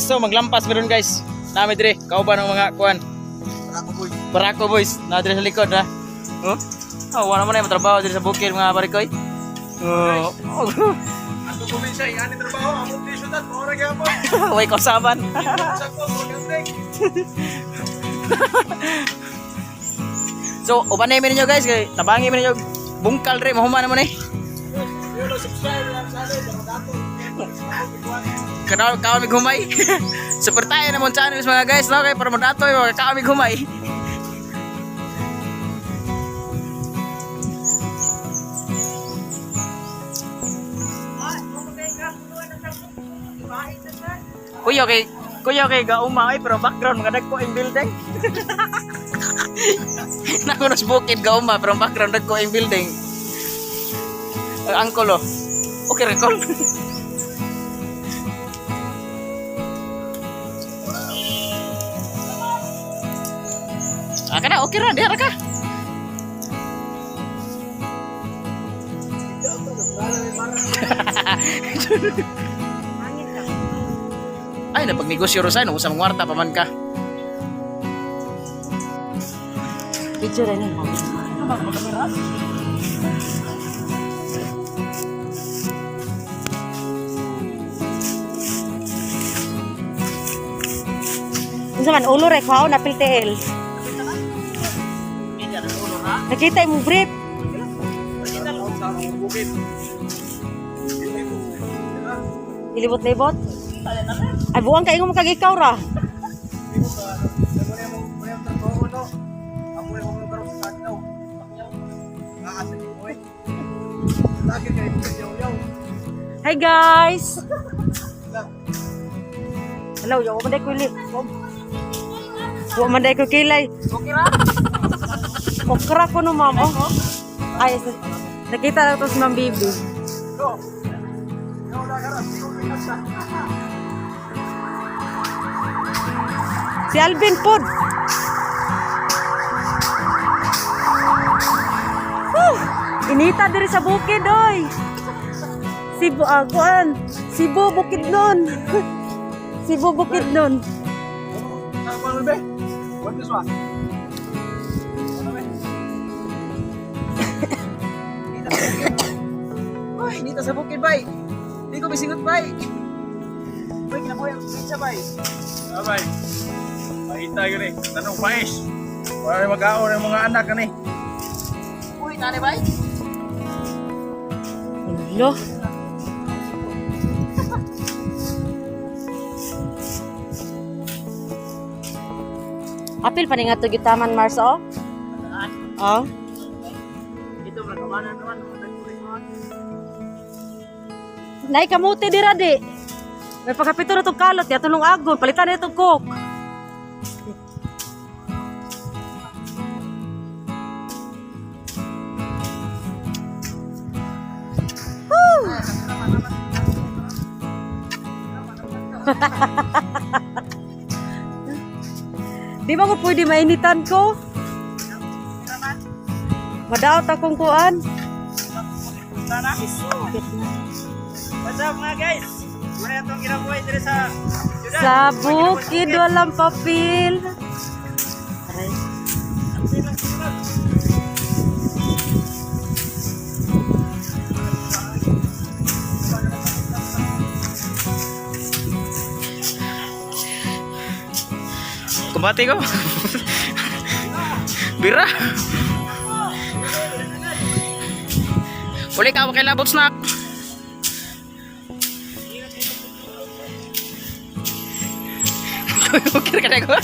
Guys, so maglampas meron, guys. Nami dire, kauban ng mga kuan. Barako boy. Barako boys, na dire sa likod ha. Oh. Oh, wala man na trabaho dire sa bukid, mga barikoy. Oh. Ato ko minsan, ani trabaho, among di syudad, mao ra gyapon. Way kausaban. Sa ko, gandeng. So, ubanay mi ninyo, guys, kay tabangi mi ninyo bungkal re mahuman naman eh. Yo subscribe lang sa akin, para dato. Kanaw kaon mig humay. Suportahan na mong channels, mga guys, no, kay para mo datoy mga kaon mig humay. Kuya kay kuya kay gauma ay pero background mga dagko ang building. Nako nas bukid gauma pero background dagko ang building. Ang angkol oh. Okay ra kol. Ah, kana okay ra diha ra ka. Ay, napagnegosyo ro sa sa mga warta pa man ka. Picture rin eh. Unsa man ulo ra ko na PTL. Nakita imong brief. Ilibot-libot. Ay buang kay mo kag ikaw ra. Hi guys. Hello, yo man day ko ili. Wa man day ko kilay. Okay ra. Okra ko no, ma'am. Oh. Ay, nakita lang to si Ma'am Bibi. Si Alvin pod. Whew! Inita diri sa bukid oy. Cebu, ah, kuan. Cebu Bukidnon. Cebu Bukidnon. Uy, dito sa bukid, bay. Di ko bisingot, bay. Bay, kinabuhi ang pizza, bay. Abay. Mahita gani. Tanong pais. Wala magkaon ng mga anak kani. Uy, tani, bay. Ulo. Apil pa ni nga to gitaman Mars oh. Oh. Ito, magkamanan naman. Nay kamote dira di. May pagkapito na itong kalot, ya tulong agon, palitan na itong coke. Whew! Di ba ko pwede mainitan ko? Madaot akong kuan. What's up, mga guys? Muna itong kinabuhi dito sa syudad. Sa bukid walang papel. Aray. Kumbate ko. Bira. Uli ka, kay labot snack. Okay ka na ko.